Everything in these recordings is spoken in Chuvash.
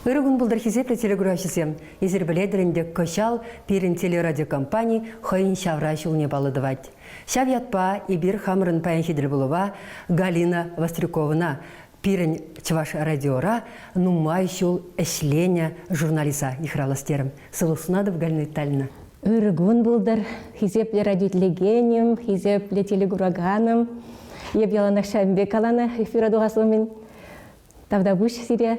Ырӑ кун пултӑр, хисеплӗ телекуравҫӑсем! Эсир пӗлетӗр ӗнтӗ, кӑҫал пирӗн телерадиокомпани хӑйӗн ҫавра ҫулне паллӑ тӑвать. Ҫав ятпа эпир хамӑрӑн паянхи тӗлпулӑва Галина Вострюковӑна, пирӗн Чӑваш радиора нумай ҫул ӗҫленӗ журналиста йыхравлас терӗм. Сывлӑх сунатӑп, Галина Витальевна. Ырӑ кун пултӑр, хисеплӗ радиотлекенӗм, хисеплӗ телекураканӑм. Эп яланах ҫавӑн пек каланӑ эфира тухас умӗн. Тавтапуҫ сире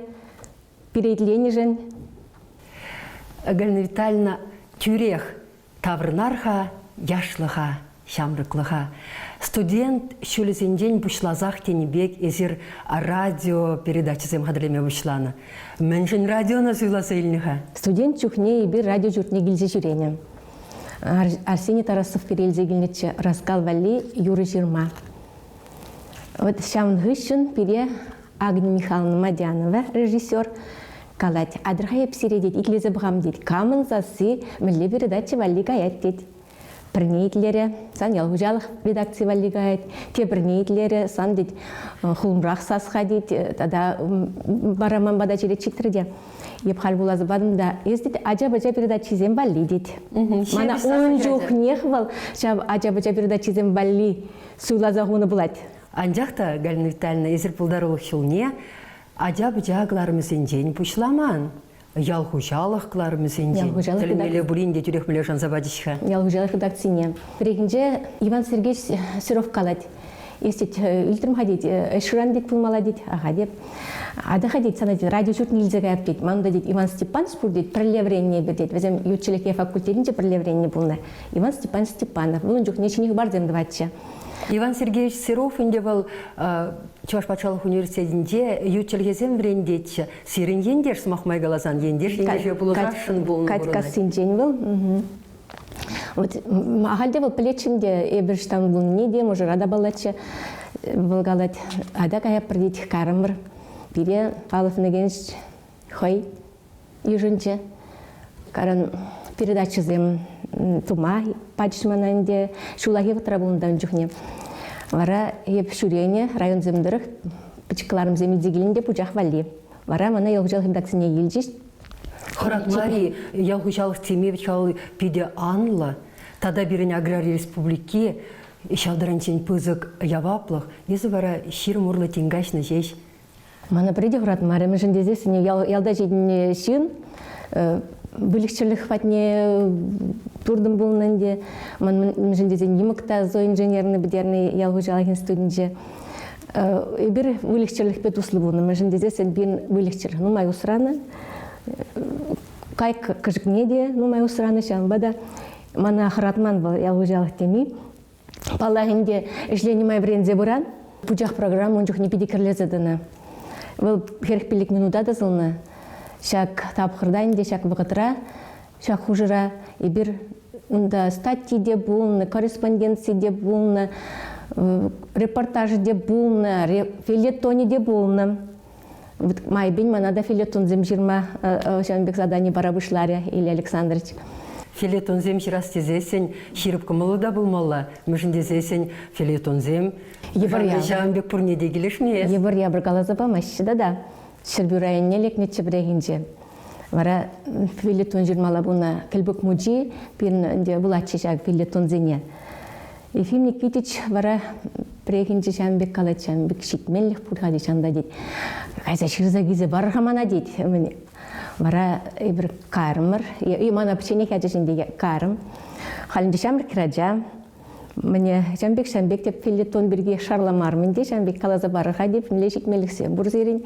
пире итленӗшӗн. Галина Витальевна, тӳрех таврӑнар-ха яшлӑха, ҫамрӑклӑха. Студент ҫулӗсенчен пуҫласах тенӗ пек эсир радио передачӑсем хатӗрлеме пуҫланӑ. Мӗншӗн радиона суйласа илнӗ-ха? Студент чухне эпир радио ҫуртне килсе ҫӳренӗ. Арсений Тарасов пире илсе килнӗччӗ Раскал валли юрӑ ҫырма. Вот ҫавӑн хыҫҫӑн пире Агния Михайловна Мадянова режиссер калать, Атӑр-ха эп сире тет, итлесе пӑхам тет, камӑн сасси мӗнле передача валли каять тет. Пӗрне итлерӗ, сан ял хуҫалӑх редакци валли каять, тепӗрне итлерӗ, сан тет, хулӑмрах сас-ха тет, тата вара ман пата черет ҫитрӗ те. Эп халь вуласа патӑм та, эс тет, ача-пӑча передачисем валли тет. Мана ун чухнех вӑл ҫав ача-пӑча передачисем валли суйласа хунӑ пулать. Анчах та, Галина Витальевна, эсир пултарулӑх ҫулне ача-пӑча кӑларӑмӗсенчен пуҫламан. Ял хуҫалӑх кӑларӑмӗсенчен. Тӗлӗнмелле пулин те тӳрех мӗнле шанса пачӗҫ-ха? Ял хуҫалӑх редакцине. Пӗррехинче Иван Сергеевич Серов калать. Эс тет, илтрӗм-ха тет, ӗҫ шыран тет пулмалла тет, аха теп. Атя-ха тет, сана тет, радио ҫуртне илсе каяп тет. Ман та тет Иван Степанович пур тет, пӗрле вӗреннӗ эпир тет. Вӗсем ют чӗлхе факультетӗнче пӗрле вӗреннӗ пулнӑ. Иван Степанович Степанов. Вӑл ун чухне ҫӗнӗ хыпарсем тӑватчӗ. Иван Сергеевич Серов ӗнтӗ вӑл Чӑваш патшалӑх университетӗнче ют чӗлхесем вӗрентетчӗ. Сирӗн ентеш, сӑмах май каласан, ентеш ентеше пулӑшасшӑн пулнӑ пурӑнать. Катькассинчен вӑл. Вот ахаль те вӑл пӗлетчӗ те, эпир штан пулнине те, мӑшӑра та паллатчӗ. Вӑл калать, ата каяппӑр тет, карӑмӑр. Пире Павлов Иннокентьевич хӑй йышӑнчӗ. Каран передачӑсем тума пачӗҫ мана ӗнтӗ. Ҫуллахи вӑхӑтра пулнӑ ун чухне. Вара эп ҫӳренӗ районсем тӑрӑх пӗчӗк кӑларӑмсем илсе килнӗ те пучах валли. Вара мана ял хуҫалӑх редакцине илчӗҫ. Хӑратмари ял хуҫалӑх теми вӗт-ха питӗ анлӑ. Тата пирӗн аграри республики ҫав таранччен пысӑк яваплӑх. Эсӗ вара 20 урлӑ тин каҫнӑ ҫеҫ. Мана пӗри те хӑратмарӗ, мӗншӗн тесессӗн ялта ҫитӗннӗ ҫын выльӑх-чӗрлӗх патне туртӑм пулнӑ ӗнтӗ. Ман мӗншӗн тесен йӑмӑк та зооинженерный пӗтернӗ ял хуҫалӑх институтӗнче. Эпир выльӑх-чӗрлӗхпе туслӑ пулнӑ, мӗншӗн тесессӗн пирӗн выльӑх-чӗрлӗх нумай усранӑ. Кайӑк кӑшӑкне те нумай усранӑ, ҫавӑнпа та мана хӑратман вӑл ял хуҫалӑх теми. Паллах ӗнтӗ, ӗҫленӗ май вӗренсе пыран. Пучах программа ун чухне питӗ кӗрлесе тӑнӑ. Вӑл 45 минута тӑсӑлнӑ. Ҫак тапхӑрта ӗнтӗ, ҫак вӑхӑтра, ҫак хушӑра эпир унта статьи те пулнӑ, корреспонденци те пулнӑ, репортажӗ те пулнӑ, фельетонӗ те пулнӑ. Майӗпен мана та фельетонсем ҫырма ҫавӑн пек задани пара пуҫларӗ Илья Александрович. Фельетонсем ҫырас тесессӗн ҫирӗп кӑмӑллӑ та пулмалла. Мӗншӗн тесессӗн фельетонсем ҫавӑн пек пурне те килӗшмест. Йывӑр-япӑр каласа памаҫҫӗ тата. Ҫӗрпӳ районне лекнӗччӗ пӗррехинче. Вара фельетон ҫырмалла пулнӑ Кӗлпук мучи пирӗн ӗнтӗ вулатчӗ ҫав фельетонсене. Ефим Никитич вара пӗррехинче ҫавӑн пек калать, ҫавӑн пек ҫитменлӗх пур-ха тет, ҫавӑнта тет. Кайса ҫырса килсе пар-ха мана тет. Вара эпир карӑмӑр. И мана пӗчченех ячӗҫ ӗнтӗ карӑм. Халь ӗнтӗ ҫамрӑк хӗрача. Мӗне ҫавӑн пек, ҫавӑн пек теп фельетон пирки шарламарӑм ӗнтӗ, ҫавӑн пек каласа парӑр-ха теп, мӗнле ҫитменлӗхсем пур сирӗн.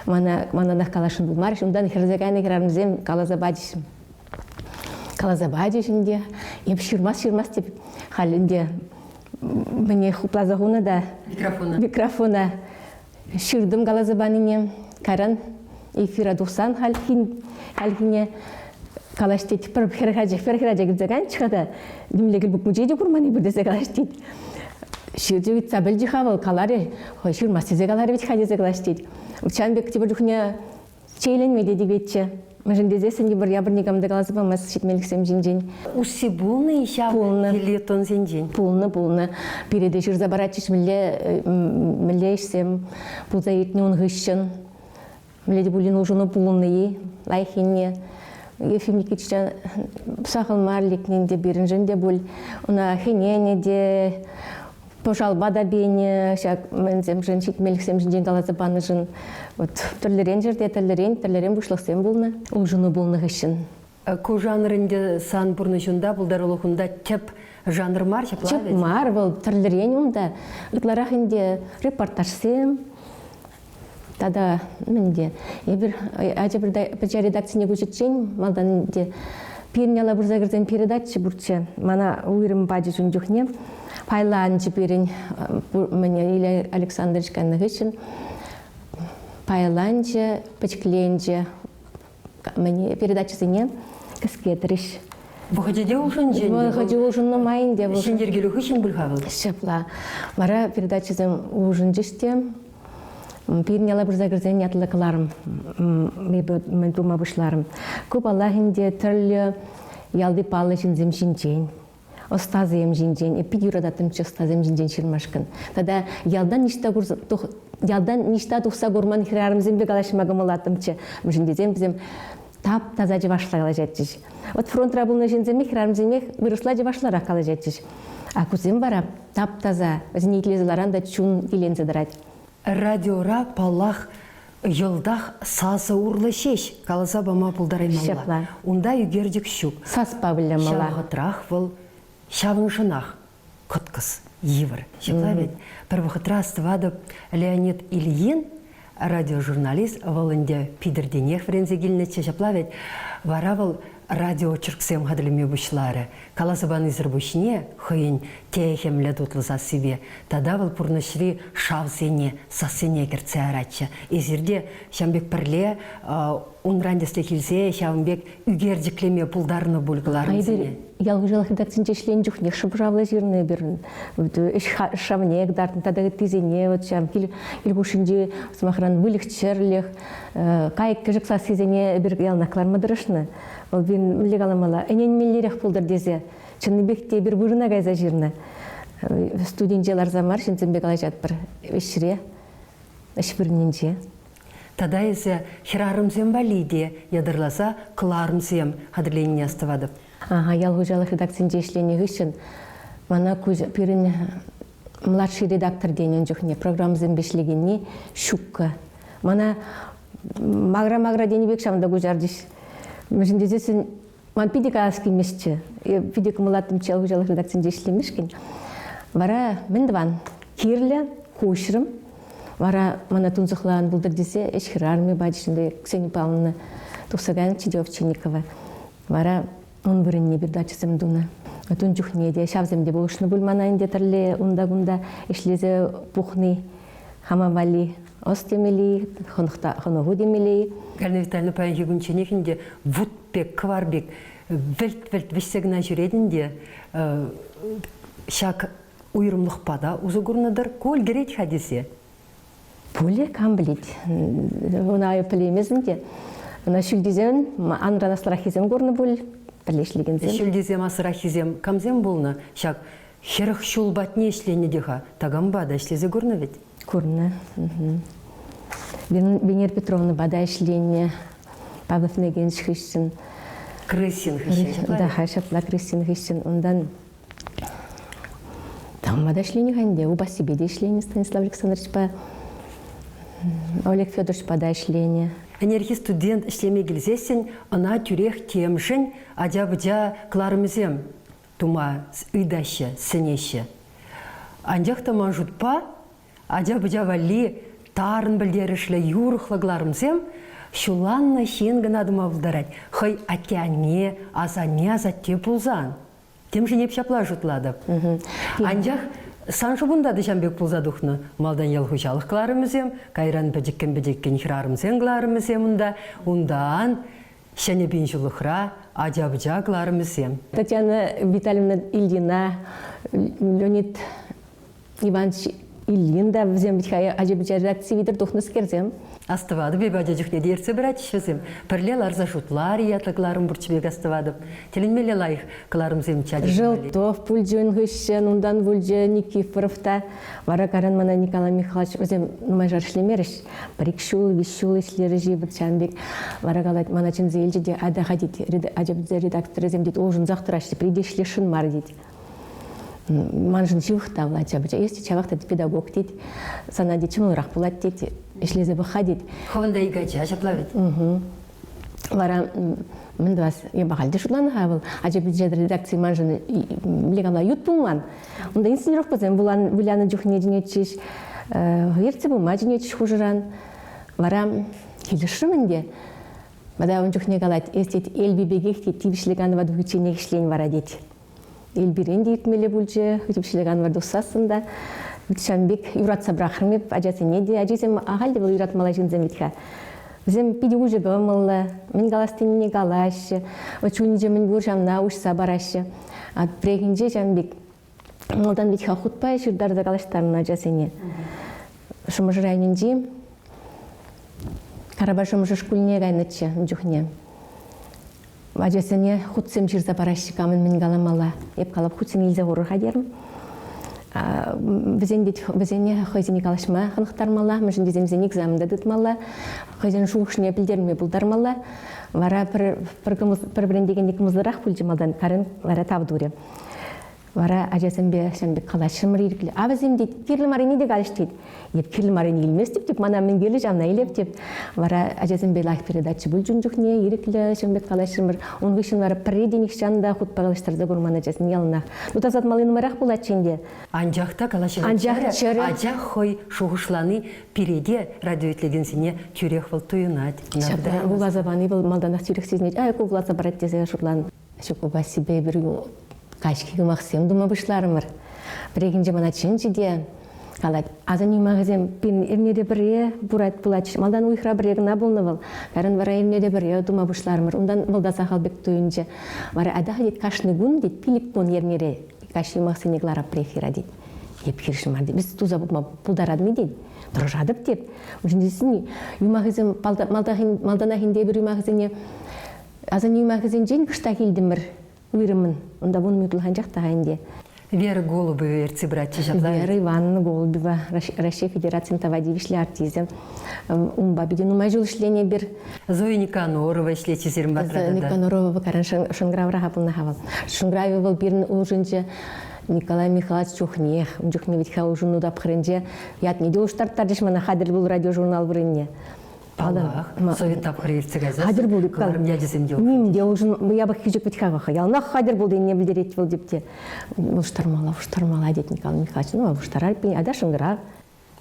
Мана мананах каласшӑн пулмарӗҫ. Унтан хӗрсе кайнӑ хӗрарӑмсем каласа пачӗҫ. Каласа пачӗҫ ӗнтӗ. Эп ҫырмас, ҫырмас теп. Халь ӗнтӗ мӗне хупласа хунӑ та микрофона. Микрофона ҫыртӑм каласа панине. Кайран эфира тухсан хальхин, хальхине калаҫ тет. Пӗр хӗрача, пӗр хӗрача килсе кайнӑччӗ-ха та, нимле кӗлпук мучей те курман эпир тесе калаҫ тет. Ҫырчӗ ыйтса пӗлчӗ-ха вӑл, каларӗ, хӑй ҫырмасть тесе каларӗ вӗт-ха тесе калаҫ тет. Ҫавӑн пек тепӗр чухне Чейленме те тиветчӗ. Мӗншӗн тесессӗн йӑпӑр-япӑр никам та каласа памасть ҫитменлӗхсем ҫинчен. Усси пулнӑ-и ҫав пулнӑ. фельетонсенчен? Пулнӑ, пулнӑ. Пире те ҫырса паратчӗҫ мӗнле, мӗнле ӗҫсем пулса иртнӗ ун хыҫҫӑн. Мӗнле те пулин улшӑну пулнӑ-и лайӑх енне? Ефим Никитича сахал мар лекнӗ ӗнтӗ пирӗншӗн те пуль. Ӑна хӗненӗ те, пӑшалпа та пенӗ ҫак мӗнсемшӗн, ҫитменлӗхсем ҫинчен каласа панӑшӑн. Вот тӗрлӗрен ҫӗрте тӗрлӗрен, тӗрлӗрен пуҫлӑхсем пулнӑ. Улшӑну пулнӑ хыҫҫӑн. Ку жанр ӗнтӗ сан пурнӑҫунта, пултарулӑхунта тӗп жанр мар ҫапла Тӗп мар вӑл, тӗрлӗрен унта. Ытларах ӗнтӗ репортажсем тата мӗн те. Эпир ача-пӑча редакцине куҫиччен малтан ӗнтӗ пирӗн яла пырса кӗрсен передача пурччӗ. Мана уйрӑм пачӗҫ ун чухне. Пайланчӗ пирӗн мӗн Илья Александрович кайнӑ хыҫҫӑн пайланчӗ, пӗчӗкленчӗ передачӑсене кӗскетрӗҫ. Вӑхӑчӗ те улшӑнчӗ ӗнтӗ. Вӑхӑчӗ улшӑннӑ май ӗнтӗ. Ҫӗн йӗркелӳ хыҫҫӑн пуль-ха вӑл. Ҫапла. Вара передачӑсем улшӑнчӗҫ те. Пирӗн яла пырса кӗрсен ятлӑ кӑларӑм эпӗ мӗн тума пуҫларӑм. Ку, паллах ӗнтӗ, тӗрлӗ ялти паллӑ ҫынсем ҫинчен ӑстасем ҫинчен, пит юрататтӑмччӗ ӑстасем ҫинчен ҫырмашкӑн. Тата ялтан ниҫта курса ялтан ниҫта тухса курман хӗрарӑмсемпе калаҫма кӑмӑллаттӑмччӗ. Мӗншӗн тесен вӗсем тап-таса чӑвашла калаҫатчӗҫ. Вот фронтра пулнӑ ҫынсемех, хӗрарӑмсемех вырӑсла чӑвашларах калаҫатчӗҫ. А кусем вара тап-таса, вӗсене итлесе ларан та чун киленсе тӑрать. Радиора, паллах, йӑлтах сасӑ урлӑ ҫеҫ каласа пама пултараймалла. Ҫапла. Унта ӳкерчӗк ҫук. Саспа вылямалла. Ҫав вӑхӑтрах вӑл ҫавӑншӑнах кӑткӑс, йывӑр. Ҫапла вӗт. Пӗр вӑхӑтра астӑватӑп, Леонид Ильин радиожурналист, вӑл ӗнтӗ Питӗртенех вӗренсе килнӗччӗ, ҫапла вӗт. Вара вӑл радиоочерксем хатӗрлеме пуҫларӗ. Каласа панисӗр пуҫне хӑйӗн техӗмлӗ тутлӑ сассипе тата вӑл пурнӑҫри шавсене, сассене кӗртсе яратчӗ. Эсир те ҫавӑн пек пӗрле унран тӗслӗх илсе ҫавӑн пек ӳкерчӗклеме пултарнӑ пуль кӑларӑмсене. Ял хуҫалӑх редакцинче ӗҫленӗ чухнех шӑп-шавлӑ ҫырнӑ эпир. Ӗҫ шавне кӑтартнӑ тата ыттисене вот ҫав кил, кил хушшинчи, сӑмахран, выльӑх-чӗрлӗх, кайӑк-кӗшӗк сассисене эпир яланах кӑларма тӑрӑшнӑ. Вӑл пирӗн мӗнле каламалла, ӗненмеллерех пултӑр тесе. Чӑннипех те эпир вырӑна кайса ҫырнӑ. Студинче ларса мар ҫынсемпе калаҫатпӑр ӗҫре, ӗҫ вырӑнӗнче. Тата эсӗ хӗрарӑмсем валли те ятарласа кӑларӑмсем хатӗрленине астӑватӑп. Ага, ял хуҫалӑх редакцинче ӗҫленӗ хыҫҫӑн мана пирӗн младший редактор тенӗ ун чухне программӑсемпе ӗҫлекенни ҫуккӑ. Мана макра-макра тенӗ пек ҫавӑнта куҫарчӗҫ. Мӗншӗн тесессӗн ман питӗ калас килместчӗ. Питӗ кӑмӑллаттӑмччӗ ял хуҫалӑх редакцинче ӗҫлемешкӗн. Вара мӗн тӑван? Кирлӗ, куҫрӑм. Вара мана тунсӑхлан пултӑр тесе ӗҫ хӗрарӑмӗ пачӗ ӗнтӗ Ксения Павловна тухса кайнӑччӗ те Овчинникова. Вара ун вырӑнне передачӑсем тунӑ. Ун чухне те ҫавсем те пулӑшнӑ пуль мана ӗнтӗ тӗрле унта-кунта ӗҫлесе пухни хама валли ӑс темелли, хӑнӑху темелли. Галина Витальевна паянхи кунчченех ӗнтӗ вут пек, кӑвар пек вӗлт-вӗлт вӗҫсе кӑна ҫӳретӗн те ҫак уйрӑмлӑхпа та усӑ курнӑ-тӑр, ку ӗлкӗрет-ха тесе. Пулӗ, кам пӗлет. Ӑна пӗлеймесен те. Ӑна ҫӳлтисем, анран аслӑраххисем курнӑ пуль, пӗрле ӗҫлекенсем. Ҫӳлтисем, аслӑраххисем камсем пулнӑ? Ҫак 40 ҫул патне ӗҫленӗ те-ха, такампа та ӗҫлесе курнӑ вӗт? Курнӑ. Венера Петровнӑпа та ӗҫленӗ. Павлов Иннокентьевич хыҫҫӑн. Крысин хыҫҫӑн. Да, ҫапла Крысин хыҫҫӑн. Унтан Тамма та ӗҫленӗ-ха ӗнтӗ, Упассипе те ӗҫленӗ Станислав Александровичпа, Олег Федоровичпа та ӗҫленӗ. Ӗнерхи студент ӗҫлеме килсессӗн ӑна тӳрех темшӗн ача-пӑча кӑларӑмӗсем тума ыйтаҫҫӗ, сӗнеҫҫӗ. Анчах та ман шутпа, ача-пӑча валли тарӑн пӗлтерӗшлӗ юрӑхлӑ кӑларӑмсем ҫулланнӑ ҫын кӑна тума пултарать. Хӑй атте-анне, асанне-асатте пулсан. Темшӗн эп ҫапла шутлатӑп. Анчах сан шупунта та ҫам пек пулса тухнӑ. Малтан ял хуҫалӑх кӑларӑмӗсем, кайран пӗчӗккӗн-пӗчӗккӗн хӗрарӑмсен кӑларӑмӗсем унта, унтан ҫӗнӗ пин ҫуллӑхра ача-пӑча кӑларӑмӗсем. Татьяна Витальевна Ильина, Леонид Иванович Ильин та вӗсем вӗт-ха ача-пӑча редакци витӗр тухнӑскерсем. Астӑватӑп эпӗ ача чухне те ертсе пыратчӗҫ вӗсем. Пӗрле ларса шутлар ятлӑ кӑларӑм пурччӗ пек астӑватӑп. Тӗлӗнмелле лайӑх кӑларӑмсем чачӗ. Желтов пулчӗ ун хыҫҫӑн, унтан пулчӗ Никифоров та. Вара кайран мана Николай Михайлович вӗсем нумайшар ӗҫлемерӗҫ. Пӗр-ик ҫул, виҫ ҫул ӗҫлерӗҫ-и вӑт ҫавӑн пек. Вара калать, мана чӗнсе илчӗ те, айта-ха тет, ача-пӑча редакторӗсем тет, улшӑнсах тӑраҫҫӗ, пӗри те ӗҫлесшӗн мар тет. Маншӑн ҫывӑх та вӑл ача-пӑча. Эс те ҫавах та педагог тет, сана тет ҫӑмӑлрах пулать тет, ӗҫлесе пӑх-ха тет. Хӑвӑн та ик ача ҫапла вӗт. Вара мӗн тӑвас, эпӗ халь те шутланӑ-ха вӑл ача-пӑча редакци маншӑн мӗнле калама ют пулман. Унта инсценировкӑсем вылянӑ чухне чӗнетчӗҫ, ертсе пыма чӗнетчӗҫ хушӑран. Вара килӗшрӗм ӗнтӗ. Вара ун чухне калать, эс тет, Эльби пекех тет, тивӗҫлӗ канӑва тухичченех ӗҫлен вара тет. Эльбирен те иртмелле пулчӗ, тивӗҫлӗ канӑва тухсассӑн та. Ҫавӑн пек юратса пӑрахрӑм эп ачасене те. Ачисем ахаль те вӑл юратмалла ҫынсем вӗт-ха. Вӗсем питӗ уҫӑ кӑмӑллӑ, мӗн калас тенине калаҫҫӗ, чунӗнче мӗн пур ҫавна уҫса параҫҫӗ. Пӗррехинче ҫавӑн пек малтан вӗт-ха хутпа ҫыртарса калаҫтарнӑ ачасене. Шӑмӑршӑ районӗнчи Карапай Шӑмӑршӑ шкулне кайнӑччӗ ун чухне. Ачасене хутсем ҫырса параҫҫӗ, камӑн мӗн каламалла. Эп калап, хутсене илсе хурӑр-ха терӗм. Вӗсен вӗт вӗсене хӑйсене калаҫма хӑнӑхтармалла, мӗншӗн тесен вӗсен экзамен та тытмалла, хӑйсен шухӑшне пӗлтерме пултармалла. Вара пӗр, пӗр, пӗр вӗрентекен те кӑмӑлсӑрах пулчӗ малтан, Карен вара тав турӗ. Вара ачасемпе ҫавӑн пек калаҫрӑмӑр ирӗклӗ. А вӗсем тет, кирлӗ маррине те калаҫ тет. Эп кирлӗ маррине илместӗп теп, мана мӗн кирлӗ ҫавна илеп теп. Вара ачасемпе лайӑх передача пулчӗ ун чухне, ирӗклӗ ҫавӑн пек калаҫрӑмӑр. Ун хыҫҫӑн вара пӗрре те нихҫан та хутпа калаҫтарса курман ачасем яланах. Ну, тасатмалли нумайрах пулатчӗ ӗнтӗ. Анчах та калаҫӑва Анчах чӗрӗ. Ача хӑй шухӑшлани пире те радио итлекенсене тӳрех вӑл туйӑнать. Ҫапла вуласа пани вӑл малтанах тӳрех сисӗнет. Ай, ку вуласа парать тесе шутланӑ. Ҫуккупассипе эпир каҫхи юмахсем тума пуҫларӑмӑр. Пӗррехинче мана чӗнчӗ те калать, асанне юмахӗсем пин эрнере пӗрре пурать пулатчӗҫ. Малтан уйӑхра пӗрре кӑна пулнӑ вӑл. Кайран вара эрнере пӗрре тума пуҫларӑмӑр. Унтан вӑл та сахал пек туйӑнчӗ. Вара айта тет, кашни кун тет, пилӗк кун эрнере каҫхи юмахсене кӑларап эфира тет. Эп хирӗҫ мар тет. Біз туса пӑхма пултаратӑн тет. Тӑрӑшатӑп тет. Мӗншӗн тесен юмахӗсем малтанах ӗнтӗ эпир юмахӗсене Асанне юмахӗсенчен кӑштах илтӗмӗр уйрӑммӑн. Унта вун минутлӑх анчах та ӗнтӗ. Вера Голубева ертсе пыратчӗ ҫапла. Вера Ивановна Голубева, Раҫҫей Федерацин тава тивӗҫлӗ артисчӗ. Унпа питӗ нумай ҫул ӗҫленӗ эпир. Зоя Никанорова ӗҫлетчӗ сирӗн патра Зоя Никанорова каран шӑнкӑравра пулнӑ-ха вӑл. Шӑнкӑравӗ вӑл пирӗн улшӑнчӗ Николай Михайлович чухнех. Ун чухне вӗт-ха улшӑну тапхӑрӗнче ятне те улӑштарттарчӗҫ мана хатӗр пул радиожурнал вырӑнне. Паллах, совет тапхӑрӗ иртсе кайса хатӗр пул кӑларӑм ячӗсем те Ним те улшӑн япӑх хӳчӗк вӗт-ха яланах хатӗр пул тенине пӗлтерет вӑл теп те. Улӑштармалла, улӑштармалла тет Николай Михайлович. Ну, улӑштарар пин, ата шӑнкӑрав.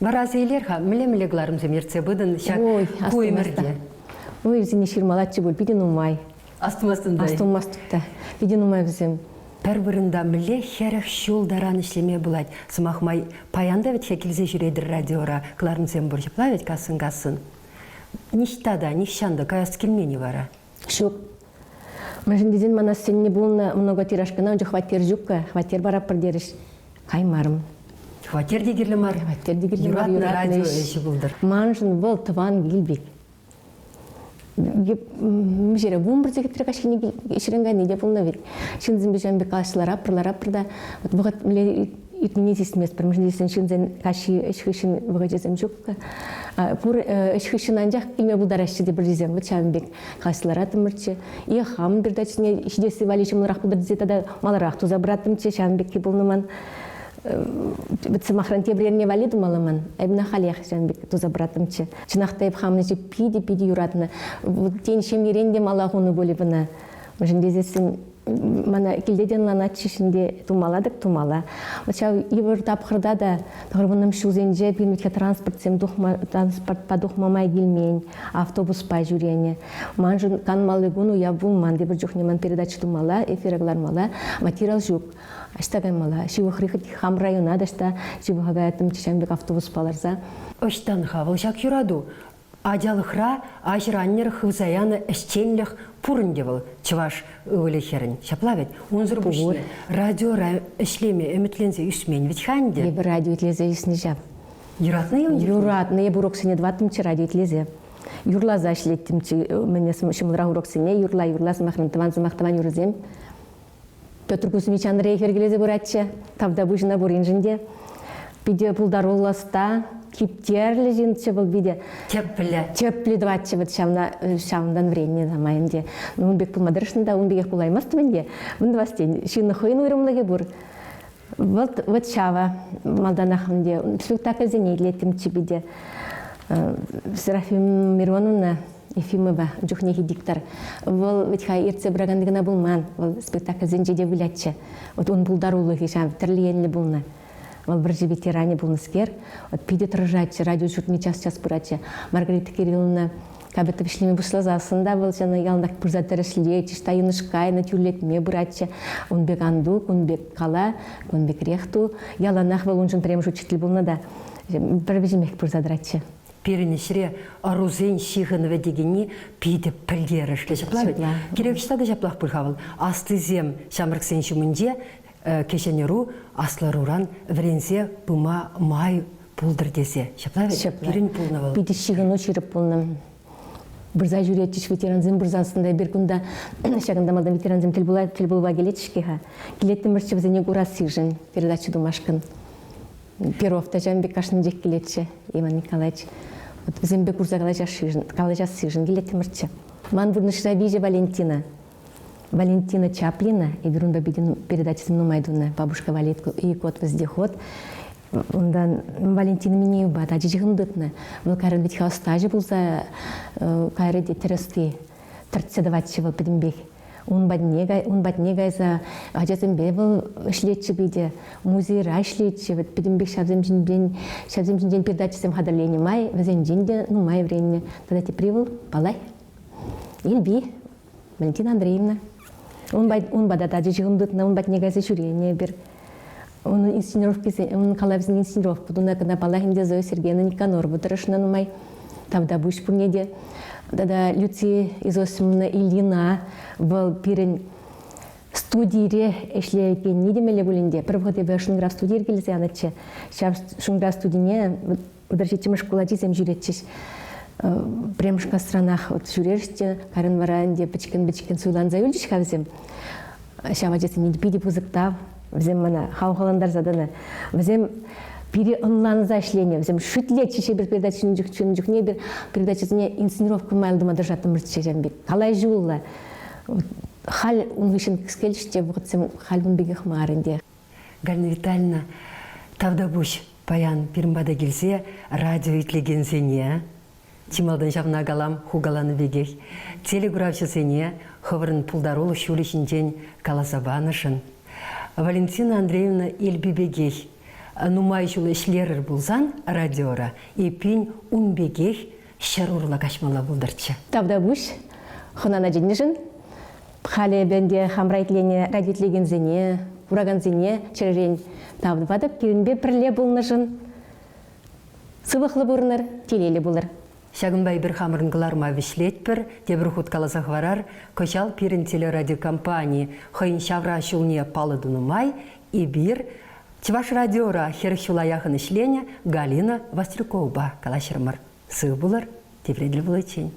Вара аса илер-ха, мӗнле-мӗнле кӑларӑмсем ертсе пытӑн ҫак ку ӗмӗрте? Ой, вӗсене ҫырмалатчӗ пуль, питӗ нумай. Астумастӑн та? Астумастӑп та. Питӗ нумай вӗсем. Пӗр вырӑнта мӗнле 40 ҫул таран ӗҫлеме пулать? Сӑмах май, паян та вӗт-ха килсе ҫӳретӗр радиора, кӑларӑмсем пур ҫапла вӗт кассӑн-кассӑн. Ниҫта та, нихҫан та каяс килмен-и вара? Ҫук. Мӗншӗн тесен мана сӗннӗ пулнӑ многотиражкӑна ун чух хваттер ҫуккӑ, хваттер паратпӑр терӗҫ. Каймарӑм. Хваттер те кирлӗ мар. Хваттер те кирлӗ мар. Юратнӑ радио ӗҫӗ пултӑр. Маншӑн вӑл тӑван кил пек. Миҫере 11 сехетре каҫхине ӗҫрен кайни те пулнӑ вӗт. Ҫынсемпе ҫавӑн пек калаҫса ларатпӑр, ларатпӑр та вӑхӑт мӗнле иртнине сисместпӗр. Мӗншӗн тесен ҫынсен каҫхи ӗҫ хыҫҫӑн вӑхӑчӗсем ҫук. Пур ӗҫ хыҫҫӑн анчах килме пултараҫҫӗ тепӗрисем. Вӑт ҫавӑн пек калаҫса лараттӑмӑрччӗ. Е хам передачине ҫитесси валли ҫӑмӑлрах пултӑр тесе тата маларах туса пыраттӑмччӗ. Ҫавӑн пекки пулнӑ ман. Вӗт сӑмахран тепӗр эрне валли тумалла ман. Эп на халех ҫавӑн пек туса пыраттӑмччӗ. Чӑнах та эп хамӑн ӗҫе питӗ-питӗ юратнӑ. Тен, ҫемьерен те мала хунӑ пулӗ бына. Мӗншӗн тесессӗн мана килте те ӑнланатчӗҫ ӗнтӗ, тумалла-тӑк тумалла. Вот ҫав йывӑр тапхӑрта та тӑхӑрвуннӑмӗш ҫулсенче пирӗн транспортсем тухма, транспортпа тухма май килмен, автобуспа ҫӳренӗ. Маншӑн канмалли кун уяв пулман. Тепӗр чухне ман передача тумалла, эфира кӑлармалла, материал ҫук. Ӑҫта каймалла? Ҫывӑхри хӑть хам района та ӑҫта ҫывӑха каяттӑм, ҫавӑн пек автобуспа ларса. Ӑҫтан-ха вӑл ҫак юрату? Ачалӑхра аҫӑр-аннӗр хывса янӑ ӗҫченлӗх пур ӗнтӗ вӑл чӑваш ывӑлӗ-хӗрӗн. Ҫапла вӗт? Унсӑр пуҫне радиора ӗҫлеме ӗмӗтленсе ӳсмен вӗт-ха ӗнтӗ. Эпӗ радио итлесе ӳснӗ ҫав. Юратнӑ-и ун чухне? Юратнӑ. Эп уроксене тӑваттӑмччӗ радио итлесе. Юрласа ӗҫлеттӗмччӗ мӗне ҫӑмӑлрах уроксене юрла-юрла сӑмахран тӑван сӑмах тӑван юрӑсем. Петр Кузьмич Андрей хӗркелесе пыратчӗ. Тавтапуҫ ӑна пуриншӗн те. Питӗ пултаруллӑ ӑста, типтерлӗ ҫынччӗ вӑл питӗ. Тӗплӗ. Тӗплӗ тӑватчӗ вӑт ҫавна ҫавӑнтан вӗреннӗ самай ӗнтӗ. Ну, ун пек пулма тӑрӑшнӑ та ун пекех пулаймастӑм ӗнтӗ. Мӗн тӑвас тен, ҫын хӑйӗн уйрӑмлӑхӗ пур. Вот, вот ҫава малтанах ӗнтӗ спектакльсене итлеттӗмччӗ питӗ. Серафима Мироновна Ефимова чухнехи диктор. Вӑл вӗт-ха ертсе пыракан кӑна пулман, вӑл спектакльсенче те вылятчӗ. Вот ун пултарулӑхӗ ҫав тӗрлӗ енлӗ пулнӑ. Вӑл вӑрҫӑ ветеранӗ пулнӑскер, вот питӗ тӑрӑшатчӗ, радио ҫуртне час-час пыратчӗ. Маргарита Кирилловна Кабета вӗҫлеме пуҫласассӑн та вӑл ҫана яланах пырса тӗрӗслетчӗ, ӑҫта йӑнӑш кайнӑ, тӳрлетме пыратчӗ. Ун пек ан ту, кун пек кала, кун пекрех ту. Яланах вӑл уншӑн пӗрремӗш учитель пулнӑ та пӗр вӗҫӗмех пырса тӑратчӗ. Пирӗн ӗҫре ӑрусен ҫыхӑнӑвӗ текенни питӗ пӗлтерӗшлӗ. Ҫапла вӗт? Кирек ӑҫта та ҫаплах пуль-ха вӑл. Аслисем ҫамрӑксен ҫумӗнче кӗҫӗн ӑру аслӑ ӑруран вӗренсе пыма май пултӑр тесе. Ҫапла вӗт? Ҫапла. Пирӗн пулнӑ вӑл. Питӗ ҫыхӑну ҫирӗп пулнӑ. Пырса ҫӳретчӗҫ ветерансем пырсассӑн та эпир кунта ҫакӑнта малтан ветерансем тӗл пулма килетчӗ-ҫке-ха. Килеттӗмӗрччӗ вӗсене курассишӗн передача тумашкӑн. Перов та ҫавӑн пек кашнинчех килетчӗ Иван Николаевич. Вот вӗсемпе курса калаҫассишӗн килеттӗмӗрччӗ. Ман пурнӑҫра виҫӗ Валентина. Валентина Чаплина, эпир унпа питӗ передачӑсем нумай тунӑ. Бабушка валит и кот вездеход. Унтан Валентина Минеевпа тачӑ ҫыхӑну тытнӑ. Вӑл кайран вӗт-ха ӑстаҫӑ пулса кайрӗ те тӗрӗсси тӗртсе тӑватчӗ вӑл пӗтӗмпех. Ун патне, ун патне кайса ачасемпе вӑл ӗҫлетчӗ питӗ, музейра ӗҫлетчӗ. Вӑт пӗтӗмпех ҫавсем ҫинчен, ҫавсем ҫинчен передачӑсем хатӗрленӗ май вӗсенчен те нумай вӗреннӗ. Тата тепри вӑл Палай Илпи Валентина Андреевна. Унпа та тачӑ ҫыхӑну тытнӑ, ун патне кайса ҫӳренӗ эпир. Унӑн инсценировкисен, унӑн калавӗсен инсценировка тунӑ кӑна паллах ӗнтӗ Зоя Сергеевна Никонорова тӑрӑшнӑ нумай. Тавтапуҫ пурне те. Тата Люция Изосимовна Ильина, вӑл пирӗн студире ӗҫлекенни темелле пулин те, пӗр вӑхӑт эпӗ Шӑнкӑрав студи йӗркелесе янӑччӗ. Ҫав Шӑнкӑрав студине вӑтӑр шкул ачисем ҫӳретчӗҫ. Пӗрремӗш класранах вот ҫӳрерӗҫ те, кайран вара ӗнтӗ пӗчӗккӗн-пӗчӗккӗн суйланса юлчӗҫ-ха вӗсем. Ҫав ачасене питӗ пысӑк тав. Вӗсем мана хавхалантарса тӑнӑ. Вӗсем пире ӑнланса ӗҫленӗ. Вӗсем шӳтлетчӗҫ эпир передачӑн чухне эпир передачӑсене инсценировка майлӑ тума тӑрӑшаттӑмӑрччӗ ҫавӑн пек. Калаҫуллӑ. Халь ун хыҫҫӑн кӗскелчӗҫ те вӑхӑтсем халь ун пекех мар ӗнтӗ. Галина Витальевна, тавтапуҫ паян пирӗн пата килсе радио итлекенсене, чи малтан ҫавна калам, ху каланӑ пекех, телекуравҫӑсене хӑвӑрӑн пултарулӑх ҫулӗ ҫинчен каласа панӑшӑн. Валентина Андреевна Элпи пекех нумай ҫул ӗҫлерӗр пулсан радиора, эппин ун пекех ҫӗр урлӑ каҫмалла пултӑрччӗ. Тавтапуҫ хӑнана чӗннӗшӗн. Халӗ эпӗ ӗнтӗ хамра итленӗ радио итлекенсене, куракансене чӗререн тав тӑватӑп. Пирӗнпе пӗрле пулнӑшӑн сывлӑхлӑ пурӑнӑр, телейлӗ пулӑр. Ҫакӑнпа эпир хамӑрӑн кӑларма вӗҫлетпӗр. Тепӗр хут каласа хӑварар, кӑҫал пирӗн телерадиокомпани хӑйӗн ҫавра ҫулне паллӑ тунӑ май эпир Чӑваш радиора 40 ҫула яхӑн ӗҫленӗ Галина Вастрюковӑпа калаҫрӑмӑр. Сыв пулӑр, тепре тӗл пуличчен.